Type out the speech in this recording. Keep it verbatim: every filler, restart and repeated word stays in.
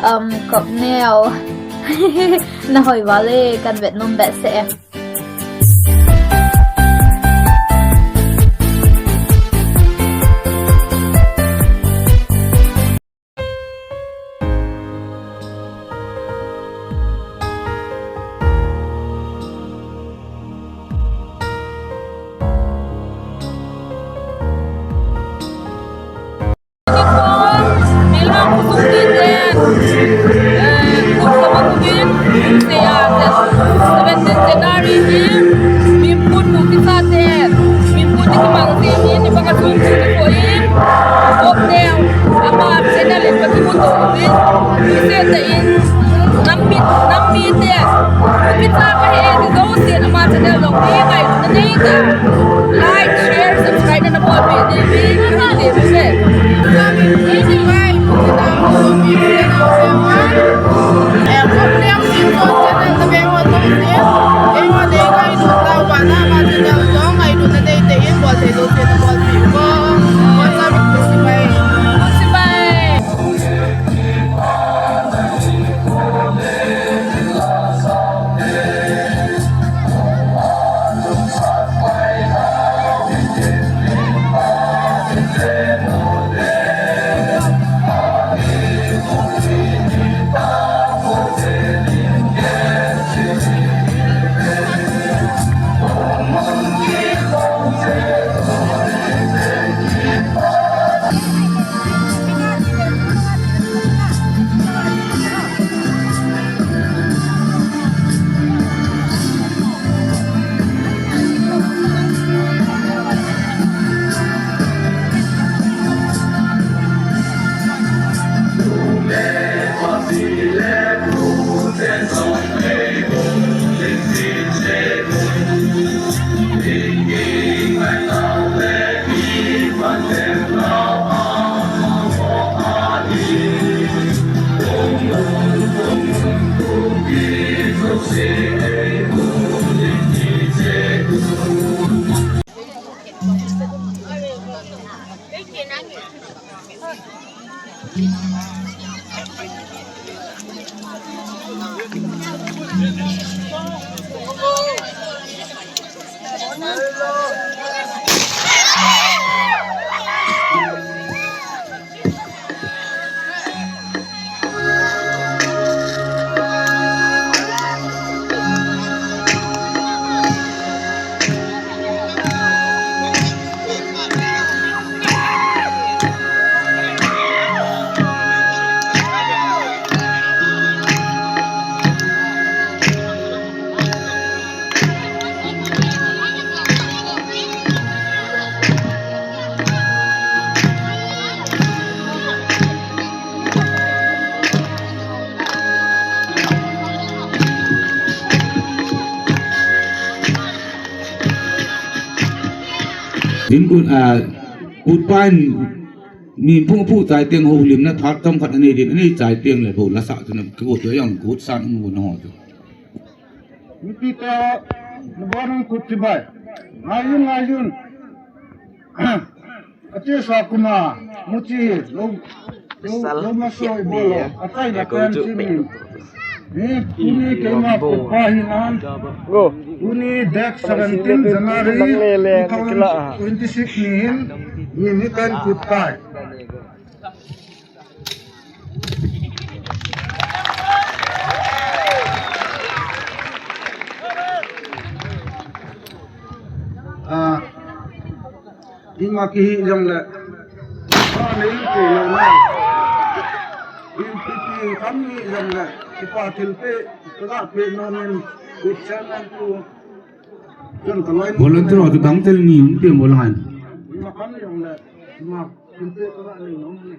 Um, Kopneo. Na hoi vale, kan vet nom behseh e. Seventeenth January hi, mipu kicha te, mipu te kimang te hi, ni bang a chung chung ko in, Kopneo, ama channel in pa kimu to in, ni se te in, nam mi, nam mite, kicha ka he, ni do se, ama channel lo, ni ngai, ni nei ta. Like, share, subscribe, na bol pi, ni, ni, ni, ni, ni. Din kun, ah, kutpa in mi phu phu chai teng houlimna thak tam khat anei din, anei chai teng le bou la sa tu na kut tu yang kut san mu na ho tu. Mipi te, na bon kut chibai. Ngai un, ngai un. Ache sa kuma, muchi, lo, lo, lo ma so i bolo, atai na kan chini. Ni, tuni keima kutpa hinan. Tuni date seventeen January two thousand twenty-six ni hin, ni, ni kan kutpa. Ah, ima kihi jong le. Ah, nei ki lo na. Ipi ti kam ni jong le. Kipa thilpeh, kaga peh nom in. Kut chairman tu. Volunteer ho tu dang tel ni um ti mo lang. Ima kam ni jong le. Ima thilpeh kaga nei nom in.